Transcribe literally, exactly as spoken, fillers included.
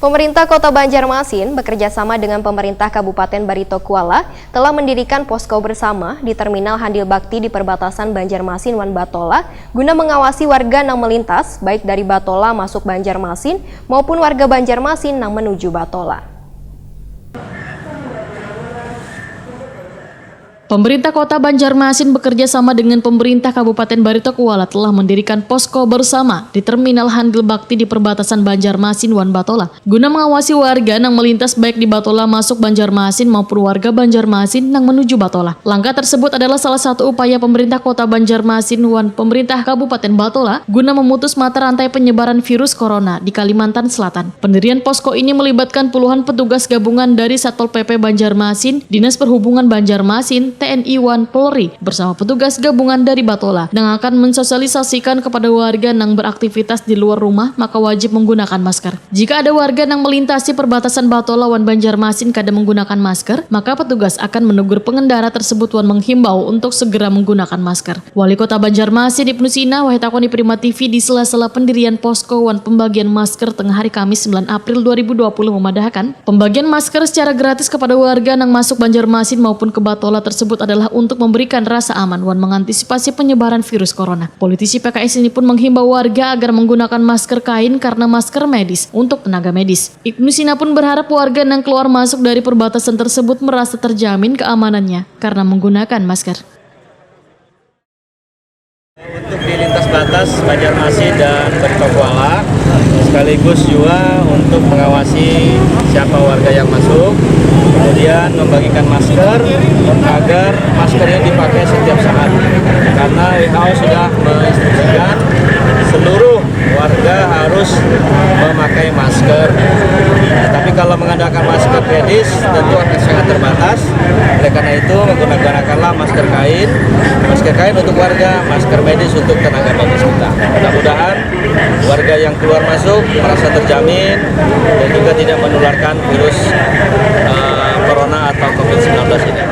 Pemerintah Kota Banjarmasin bekerja sama dengan pemerintah Kabupaten Barito Kuala telah mendirikan posko bersama di Terminal Handil Bakti di perbatasan Banjarmasin wan Batola guna mengawasi warga nang melintas, baik dari Batola masuk Banjarmasin maupun warga Banjarmasin nang menuju Batola. Pemerintah Kota Banjarmasin bekerja sama dengan pemerintah Kabupaten Barito Kuala telah mendirikan posko bersama di Terminal Handil Bakti di perbatasan Banjarmasin wan Batola guna mengawasi warga nang melintas baik di Batola masuk Banjarmasin maupun warga Banjarmasin nang menuju Batola. Langkah tersebut adalah salah satu upaya pemerintah Kota Banjarmasin wan pemerintah Kabupaten Batola guna memutus mata rantai penyebaran virus corona di Kalimantan Selatan. Pendirian posko ini melibatkan puluhan petugas gabungan dari Satpol P P Banjarmasin, Dinas Perhubungan Banjarmasin, T N I wan Polri bersama petugas gabungan dari Batola nang akan mensosialisasikan kepada warga nang beraktivitas di luar rumah maka wajib menggunakan masker. Jika ada warga nang melintasi perbatasan Batola wan Banjarmasin kada menggunakan masker, maka petugas akan menegur pengendara tersebut wan menghimbau untuk segera menggunakan masker. Wali Kota Banjarmasin Ibnu Sina wahai takoni Prima T V di sela-sela pendirian posko wan pembagian masker tengah hari Kamis sembilan April dua ribu dua puluh memadahakan, pembagian masker secara gratis kepada warga nang masuk Banjarmasin maupun ke Batola tersebut adalah untuk memberikan rasa aman wan mengantisipasi penyebaran virus corona. Politisi P K S ini pun menghimbau warga agar menggunakan masker kain karena masker medis untuk tenaga medis. Ibnu Sina pun berharap warga nang keluar masuk dari perbatasan tersebut merasa terjamin keamanannya karena menggunakan masker. Untuk di lintas batas Banjarmasin dan Barito Kuala, sekaligus juga untuk mengawasi siapa warga yang masuk, kemudian membagikan masker agar masker ini dipakai setiap saat, karena W H O sudah menginstruksikan seluruh warga harus memakai masker. Tapi kalau mengandalkan masker medis, tentu akan sangat terbatas. Oleh karena itu, menggunakanlah masker kain, masker kain untuk warga, masker medis untuk tenaga medis kita. Mudah-mudahan warga yang keluar masuk merasa terjamin dan juga tidak menularkan virus eh, corona atau covid sembilan belas ini.